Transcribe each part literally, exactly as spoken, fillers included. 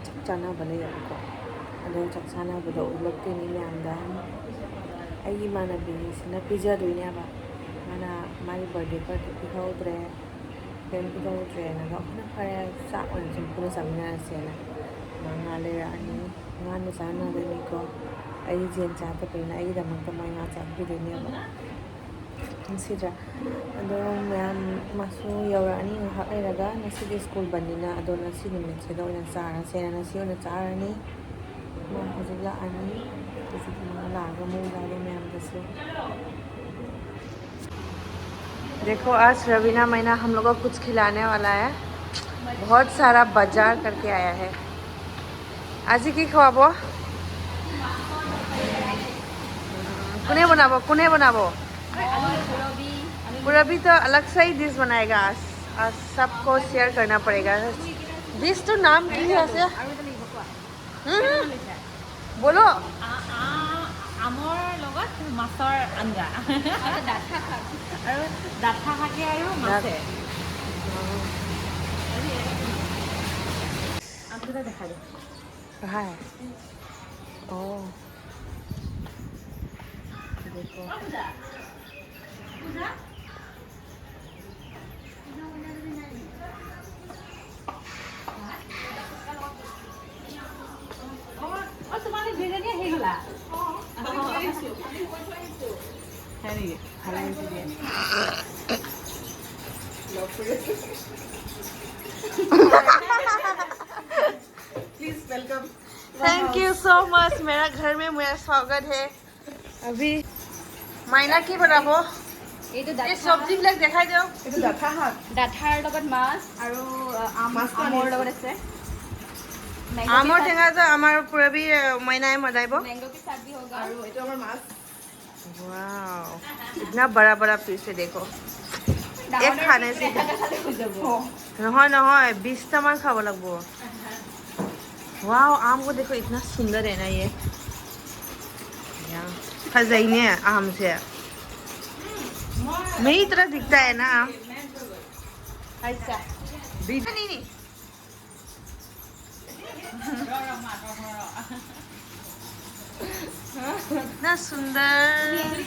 ꯆꯥꯛ ꯆꯥꯅꯕ ꯂꯩꯌꯦꯕꯀꯣ꯫ ꯑꯗꯣ ꯆꯥꯛ ꯆꯥꯅꯕꯗꯣ ꯎꯠꯂꯛꯇꯣꯏꯅꯤ ꯃꯌꯥꯝꯗ꯫ ꯑꯩꯒꯤ ꯏꯃꯥꯟꯅꯕꯤꯁꯤꯅ ꯄꯤꯖꯗꯣꯏꯅꯦꯕ꯫ ꯃꯥꯅ ꯃꯥꯒꯤ ꯕꯥꯔꯗꯦ ꯄꯥꯔꯇꯤ ꯄꯤꯍꯧꯗ꯭ꯔꯦ, ꯀꯩꯝ ꯄꯤꯍꯧꯗ꯭ꯔꯦꯅ꯫ ꯑꯗꯣ ꯑꯩꯈꯣꯏꯅ ꯐꯔꯦ, ꯆꯥꯛ ꯑꯣꯏꯅ ꯁꯨꯝ ꯄꯨꯟꯅ ꯆꯥꯃꯤꯟꯅꯔꯁꯦꯅ꯫ ꯃꯥ ꯉꯥ ꯂꯩꯔꯛꯑꯅꯤ꯫ ꯉꯥꯅ ꯆꯥꯅꯕꯅꯤꯀꯣ꯫ ꯑꯩ ꯖꯦꯟ ꯆꯥꯗꯕꯅꯤꯅ ꯑꯩꯒꯤꯗꯃꯛꯇ ꯃꯣꯏ ꯉꯥ ꯆꯥꯕꯤꯗꯣꯏꯅꯦꯕ꯫ ꯅꯨꯡꯁꯤꯗ꯭ꯔꯥ? ꯑꯗꯣ ꯃꯌꯥꯝ ꯃꯥꯁꯨ ꯌꯧꯔꯛꯑꯅꯤ ꯉꯥꯏꯍꯥꯛ ꯂꯩꯔꯒ꯫ ꯉꯁꯤꯗꯤ ꯁ꯭ꯀꯨꯜ ꯕꯟꯅꯤꯅ ꯑꯗꯣ ꯉꯁꯤ ꯅꯨꯃꯤꯠꯁꯤꯗ ꯑꯣꯏꯅ ꯆꯥꯔꯁꯦꯅ ꯉꯁꯤ ꯑꯣꯏꯅ ꯆꯥꯔꯅꯤ꯫ ꯃꯥ ꯍꯧꯖꯤꯛ ꯂꯥꯛꯑꯅꯤ꯫ ꯍꯧꯖꯤꯛ ꯃꯥ ꯂꯥꯛꯑꯒ ꯑꯃꯨꯛ ꯎꯠꯂꯛꯑꯒꯦ ꯃꯌꯥꯝꯗꯁꯨ꯫ देखो, आज रवीना मैना हम लोग को कुछ खिलाने वाला है। बहुत सारा बाजार करके आया है। আজি কি খুৱাব? কোনে বনাব? কোনে বনাব? পুৰবি তো আলাগ চাই ডিছ বনায়েগা। আজ, আজ সবকো শ্বেয়াৰ কৰনা পড়েগা। ডিছটোৰ নাম কি আছে? হুম, হুম। বলো। আ-, আ-, আমৰ লগত মাছৰ আঞ্জা। আৰু ডাঠা শাক। আৰু ডাঠা শাকে আৰু মাছে। আজি এটা আঞ্জা দেখাই দিওঁ। হাই। অ। অ, তোমালোক দুইজনী আহি গ'লা? হয় নেকি? ভালে হৈছে দিয়া। Please welcome। Thank you so much। मेरा घर में मेरा स्वागत है। अभी মাইনা কি বনাব? এইটো এই ডাঠা চব্জিবিলাক দেখাই দিয়ক। এইটো ডাঠা শাক। ডাঠাৰ লগত মাছ আৰু, আ, আম, মাছটো আমৰ আনিছো। লগত আছে। মেংগ' কি আমৰ চাট-, টেঙা যে আমাৰ পুৰবি, আ, মাইনাই বনাব। মেংগ' কি চাট ভি হোগা। আৰু এইটো আমাৰ মাছ। वाओ, इतना बड़ा बड़ा पीस है, देखो। ডাঙৰ এক খানে ডাঙৰ চি-, এটা এটা খালে হৈ যাব। নহয়, নহয়, বিশটামান খাব লাগিব। वाओ, आम को देखो, इतना सुंदर है ना ये। या, फजाइने आम से। मेरी तरह दिखता है ना आम। अच्छा। नहीं, नहीं। इतना सुंदर।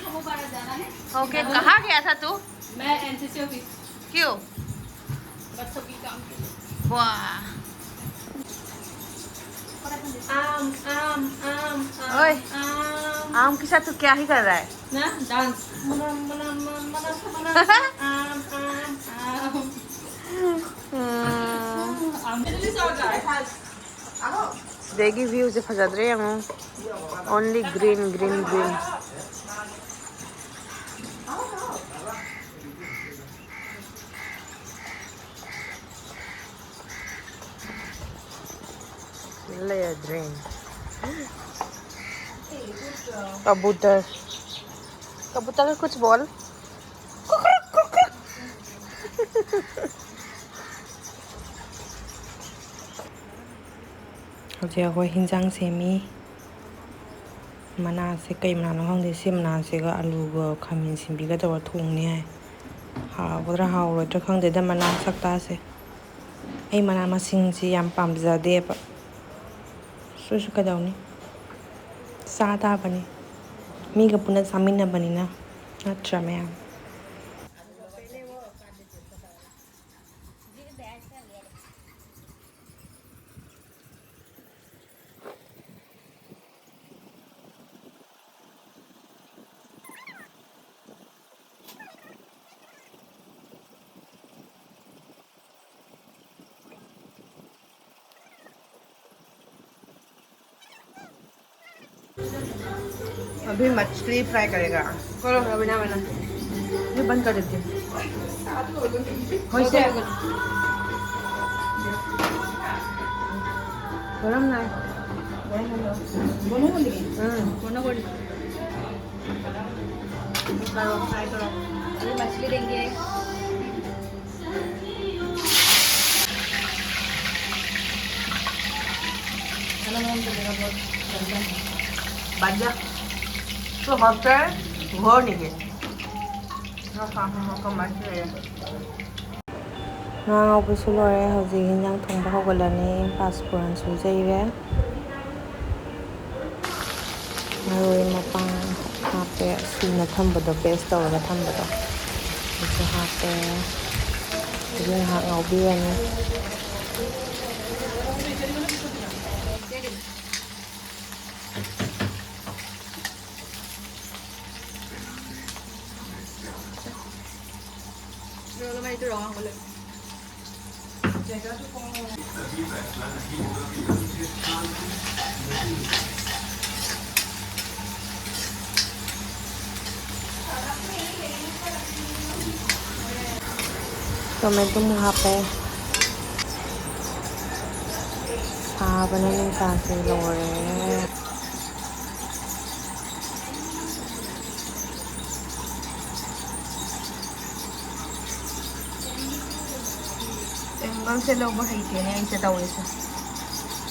ओके, कहाँ गया था तू? मैं एनसीसी ऑफिस। क्यों? बच्चों की काम के लिए। वाह। आम, आम, आम, आम, ओए, आम। आम के साथ तू क्या ही कर रहा है? ना, डांस। मना, मना, मना, मना, मना, आम, आम, आम। हम्म। आम। ꯅꯦꯒꯤ ꯚ꯭ꯌꯨꯁꯦ ꯐꯖꯗ꯭ꯔꯦ ꯌꯦꯡꯉꯣ꯫ Only green, green, green. ꯂꯩꯔꯗ꯭ꯔꯦ꯫ ꯀꯕꯨꯇꯔ꯫ ꯀꯕꯨꯇꯔ ꯀꯨꯆ ꯕꯣꯜ꯫ ꯍꯧꯖꯤꯛ ꯑꯩꯈꯣꯏ ꯍꯤꯟꯖꯥꯡ ꯁꯦꯝꯃꯤ꯫ ꯃꯅꯥꯁꯦ ꯀꯩ ꯃꯅꯥꯅꯣ ꯈꯪꯗꯦ꯫ ꯁꯤ ꯃꯅꯥꯁꯤꯒ ꯑꯂꯨꯒ ꯈꯥꯃꯦꯟ ꯁꯤꯟꯕꯤꯒ ꯇꯧꯔ ꯊꯣꯡꯅꯤ ꯍꯥꯏ꯫ ꯍꯥꯎꯒꯗ꯭ꯔꯥ ꯍꯥꯎꯔꯣꯏꯗ꯭ꯔꯥ ꯈꯪꯗꯦꯗ, ꯃꯅꯥ ꯁꯛꯇꯥꯁꯦ꯫ ꯑꯩ ꯃꯅꯥ ꯃꯁꯤꯡꯁꯤ ꯌꯥꯝ ꯄꯥꯝꯖꯗꯦꯕ꯫ ꯁꯤꯁꯨ ꯀꯩꯗꯧꯅꯤ? ꯆꯥ ꯇꯥꯕꯅꯤ꯫ ꯃꯤꯒ ꯄꯨꯟꯅ ꯆꯥꯃꯤꯟꯅꯕꯅꯤꯅ꯫ ꯅꯠꯇ꯭ꯔꯥ, ꯃꯌꯥꯝ? अभी मछली फ्राई करेगा। करो, अभी ना बना। ये बंद कर देते हैं। वैसे गरम ना है। दोनों को लिए? हम्म। दोनों को लिए। करो, फ्राई करो। अभी मछली देंगे। बन गया। तो हॉस्टल हो नहीं गया। हाँ, हाँ, हाँ, हाँ, कम मस्त है। ꯉꯥ ꯉꯧꯕꯁꯨ ꯂꯣꯏꯔꯦ꯫ ꯍꯧꯖꯤꯛ ꯏꯟꯖꯥꯡ ꯊꯣꯡꯕ ꯍꯧꯒꯠꯂꯅꯤ꯫ ꯄꯥꯁꯄꯣꯔꯟꯁꯨ ꯌꯩꯔꯦ꯫ ꯃꯔꯣꯏ ꯃꯄꯥꯡ ꯍꯥꯞꯄꯦ꯫ ꯁꯨꯅ ꯊꯝꯕꯗꯣ, ꯄꯦꯁ ꯇꯧꯔꯒ ꯊꯝꯕꯗꯣ, ꯑꯗꯨꯁꯨ ꯍꯥꯞꯄꯦ꯫ ꯑꯗꯨ ꯉꯥꯏꯍꯥꯛ ꯉꯧꯕꯤꯔꯅꯤ꯫ ꯇꯣꯃꯦꯇꯣ ꯑꯃꯨꯛ ꯍꯥꯞꯄꯦ꯫ ꯁꯥꯕꯅ ꯅꯨꯡꯁꯥꯁꯦ ꯂꯣꯏꯔꯦ꯫ ꯑꯦꯡꯒꯜꯁꯦ ꯂꯧꯕ ꯍꯩꯇꯦꯅꯦ ꯑꯩꯁꯦ ꯇꯧꯔꯤꯁꯦ꯫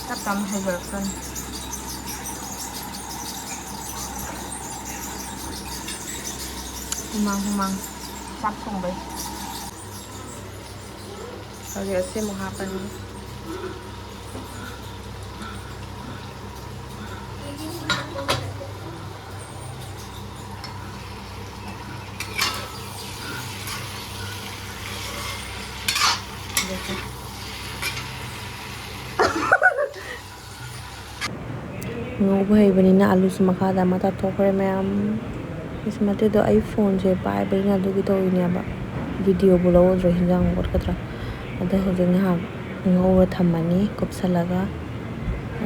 ꯇꯞ ꯇꯞꯅ ꯍꯩꯖꯔꯛꯀꯅꯤ꯫ ꯍꯨꯃꯥꯡ, ꯍꯨꯃꯥꯡ꯫ ꯆꯥꯛ ꯊꯣꯡꯕꯩ꯫ ꯍꯧꯖꯤꯛ ꯑꯁꯤ ꯑꯃꯨꯛ ꯍꯥꯞꯄꯅꯤ꯫ ꯉꯧꯕ ꯍꯩꯕꯅꯤꯅ ꯑꯂꯨꯁꯨ ꯃꯈꯥꯗ ꯑꯃ ꯇꯥꯊꯣꯛꯈ꯭ꯔꯦ ꯃꯌꯥꯝ꯫ ꯏꯁ, ꯃꯇꯦꯗꯣ ꯑꯩ ꯐꯣꯟꯁꯦ ꯄꯥꯏꯕꯅꯤꯅ ꯑꯗꯨꯒꯤ ꯇꯧꯔꯤꯅꯦꯕ꯫ ꯚꯤꯗꯤꯑꯣꯕꯨ ꯂꯧꯔꯗ꯭ꯔꯥ ꯍꯤꯟꯖꯥꯡ ꯑꯣꯠꯀꯗ꯭ꯔꯥ꯫ ꯑꯗꯣ ꯍꯧꯖꯤꯛ ꯉꯥꯏꯍꯥꯛ ꯉꯧꯔ ꯊꯝꯃꯅꯤ ꯀꯨꯞꯁꯜꯂꯒ꯫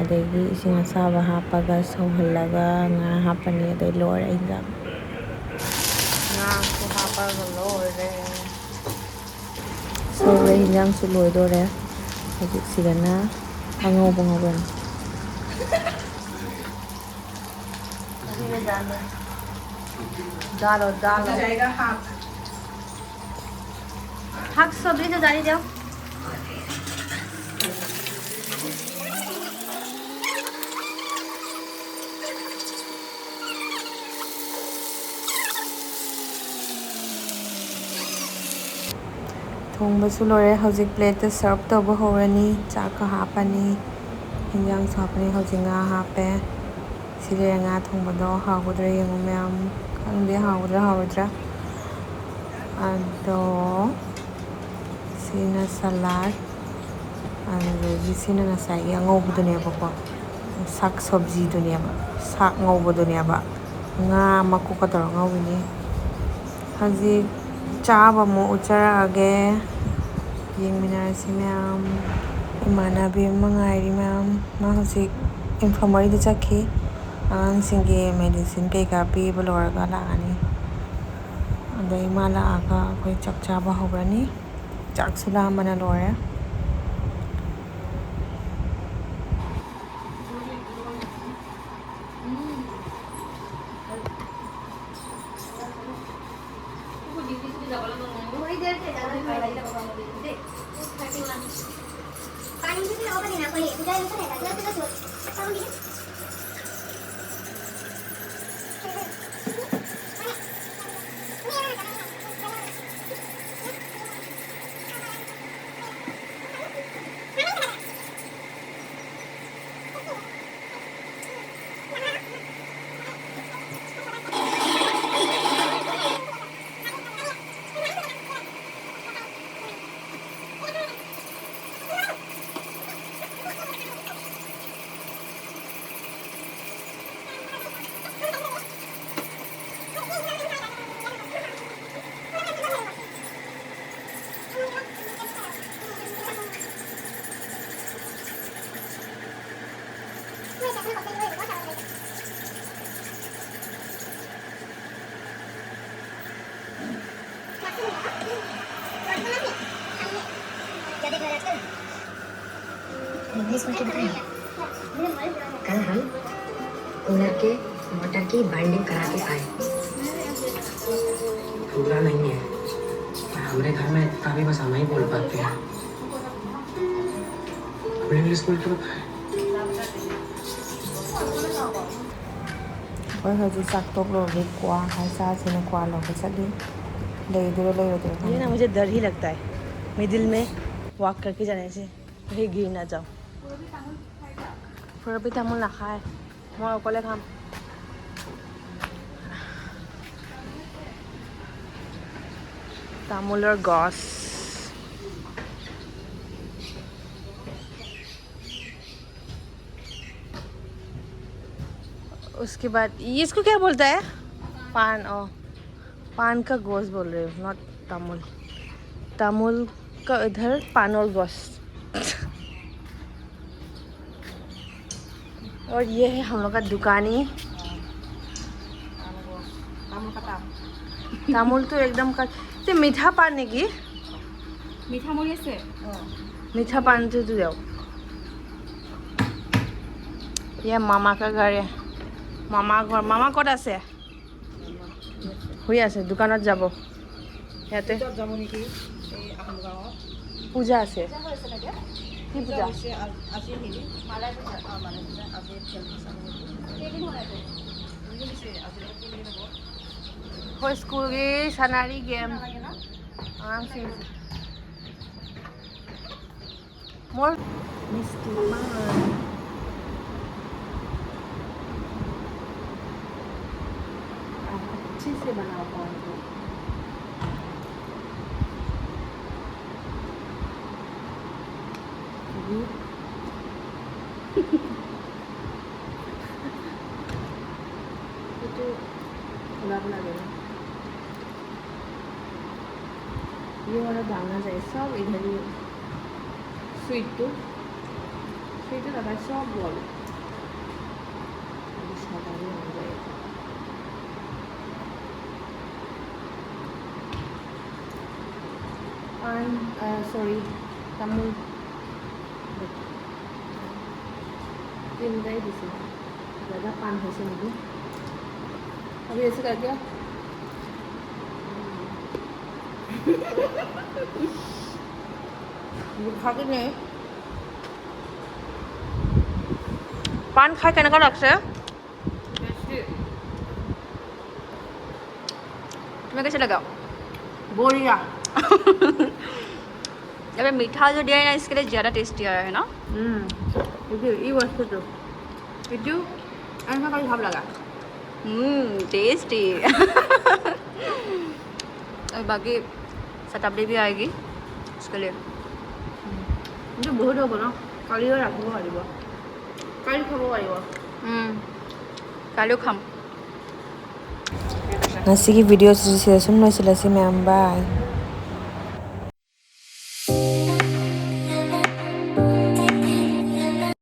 ꯑꯗꯒꯤ ꯏꯁꯤꯡ ꯑꯁꯥꯕ ꯍꯥꯞꯄꯒ ꯁꯧꯍꯜꯂꯒ ꯉꯥ ꯍꯥꯞꯄꯅꯤ꯫ ꯑꯗꯩ ꯂꯣꯏꯔꯦ ꯍꯤꯟꯖꯥꯡ꯫ ꯉꯥꯁꯨ ꯍꯥꯞꯄꯒ ꯂꯣꯏꯔꯦ꯫ ꯁꯧꯔꯦ, ꯍꯤꯟꯖꯥꯡꯁꯨ ꯂꯣꯏꯗꯣꯔꯦ꯫ ꯍꯧꯖꯤꯛ ꯁꯤꯗꯅ ꯑꯉꯧꯕ ꯉꯧꯔꯅꯤ꯫ डालो, डालो। हाथ सब्जी से डाली जाओ। ꯊꯣꯡꯕꯁꯨ ꯂꯣꯏꯔꯦ꯫ ꯍꯧꯖꯤꯛ ꯄ꯭ꯂꯦꯠꯇ ꯁꯔꯞ ꯇꯧꯕ ꯍꯧꯔꯅꯤ꯫ ꯆꯥꯛꯀ ꯍꯥꯞꯄꯅꯤ, ꯍꯤꯟꯖꯥꯡꯁꯨ ꯍꯥꯞꯄꯅꯤ꯫ ꯍꯧꯖꯤꯛ ꯉꯥ ꯍꯥꯞꯄꯦ꯫ ꯁꯤ ꯂꯩꯔꯦ ꯉꯥ ꯊꯣꯡꯕꯗꯣ꯫ ꯍꯥꯎꯒꯗ꯭ꯔꯥ ꯌꯦꯡꯉꯨ ꯃꯌꯥꯝ꯫ ꯈꯪꯗꯦ ꯍꯥꯎꯒꯗ꯭ꯔꯥ ꯍꯥꯎꯔꯣꯏꯗ꯭ꯔꯥ꯫ ꯑꯗꯣ ꯁꯤꯅ ꯁꯂꯥꯗ, ꯑꯗꯨꯗꯒꯤ ꯁꯤꯅ ꯉꯁꯥꯏꯒꯤ ꯑꯉꯧꯕꯗꯨꯅꯦꯕꯀꯣ, ꯁꯥꯛ ꯁꯕꯖꯤꯗꯨꯅꯦꯕ, ꯁꯥꯛ ꯉꯧꯕꯗꯨꯅꯦꯕ꯫ ꯉꯥ ꯃꯀꯨꯞꯀ ꯇꯧꯔ ꯉꯧꯔꯤꯅꯤ꯫ ꯍꯧꯖꯤꯛ ꯆꯥꯕ ꯑꯃꯨꯛ ꯎꯠꯆꯔꯛꯑꯒꯦ꯫ ꯌꯦꯡꯃꯤꯟꯅꯔꯁꯤ ꯃꯌꯥꯝ꯫ ꯏꯃꯥꯟꯅꯕꯤ ꯑꯃ ꯉꯥꯏꯔꯤ ꯃꯌꯥꯝ꯫ ꯃꯥ ꯍꯧꯖꯤꯛ ꯏꯟꯐꯔꯃꯔꯤꯗ ꯆꯠꯈꯤ꯫ ꯑꯉꯥꯡꯁꯤꯡꯒꯤ ꯃꯦꯗꯤꯁꯤꯟ ꯀꯩꯀꯥ ꯄꯤꯕ ꯂꯣꯏꯔꯒ ꯂꯥꯛꯑꯅꯤ꯫ ꯑꯗꯩ ꯃꯥ ꯂꯥꯛꯑꯒ ꯑꯩꯈꯣꯏ ꯆꯥꯛ ꯆꯥꯕ ꯍꯧꯔꯅꯤ꯫ ꯆꯥꯛꯁꯨ ꯂꯥꯝꯕꯅ ꯂꯣꯏꯔꯦ꯫ क्या देख रहे हैं आजकल? इंग्लिश स्कूल के बता रहे हैं। कल हम कूलर के मोटर की बाइंडिंग करा के आए। पूरा नहीं है। हमारे घर में इतना भी बस हम ही बोल पाते हैं। अपने इंग्लिश स्कूल के बता रहे हैं। ꯑꯩꯈꯣꯏ ꯍꯧꯖꯤꯛ ꯆꯥꯛ ꯇꯣꯛ ꯂꯣꯏꯕꯒꯤ ꯀ꯭ꯋꯥ ꯈꯔ ꯆꯥꯁꯦꯅ ꯀ꯭ꯋꯥ ꯂꯧꯕ ꯆꯠꯂꯤ꯫ ꯂꯩꯗꯣꯏꯔꯥ ꯂꯩꯔꯣꯏꯗꯣꯏꯔꯥ ये ना ꯈꯪꯗꯦ꯫ मुझे डर ही लगता है। মিডিল মে ৱাক কৰিকে জানে যে, সেই গিৰি নাযাওঁ। ফুৰবি তামোল নাখায়, মই অকলে খাম। তামোলৰ গছ। उसके बाद ये इसको क्या बोलता है? पान। ओ, पान का गोस बोल रहे हो, नॉट तामुल। तामुल का इधर पान और गोस। और ये है हम लोग का दुकानी। তামোল কাটা। তামোলটো একদম কাট-, যে মিঠা পান নেকি? মিঠা মৰি আছে। মিঠা পানটো দিয়ক। ইয়া মামা কা ঘৰ। মামা ঘৰ। মামা ক'ত আছে? শুই আছে, দোকানত যাব। সিহঁতে পূজাত যাব নেকি? এই আহোম গাঁৱত। পূজা আছে। পূজা হৈ আছে নেকি? কি পূজা পূজা? হৈছে আজ-, আজি হেৰি। মালাই পূজা। অ, মালাই পূজা। আজি খেল পূজা হ'ব নেকি? কেইদিন হ'ল আজি? দুদিন হৈছে। আজি তিনিদিন হ'ব। Hoy school gi sanari game. নালাগে ন? Ang sim. More. Miss Timan. आप अच्छे से बनाओ पान को। ये। ये तो गुलाब ना देना। ये वाला डालना चाहिए, सब इधर ही। Sweet too। Sweet too लगा, सब बोल। अभी सादा भी हो जाएगा। पान, अ, sorry, তামোল। তিনিটাই দিছে। দাদা পান খাইছে নেকি? अभी ऐसे करके। खा के नहीं। পান খাই কেনেকুৱা লাগিছে? Tasty। तुम्हें कैसे लगा? बढ़िया। जब ये मीठा जो दिया है ना, इसके लिए ज़्यादा टेस्टी आया है ना। উম, এইটো, এই বস্তুটো, এইটো এনেকুৱা কৰি খাব লাগে। हम्म, टेस्टी। और बाकी शताब्दी भी आएगी, उसके लिए। এইটো বহুত হ'ব ন, কালিও ৰাখিব পাৰিব, কালি খাব পাৰিব। हम्म, कालू खाम। Ngasiki video sisi sum no sila si member.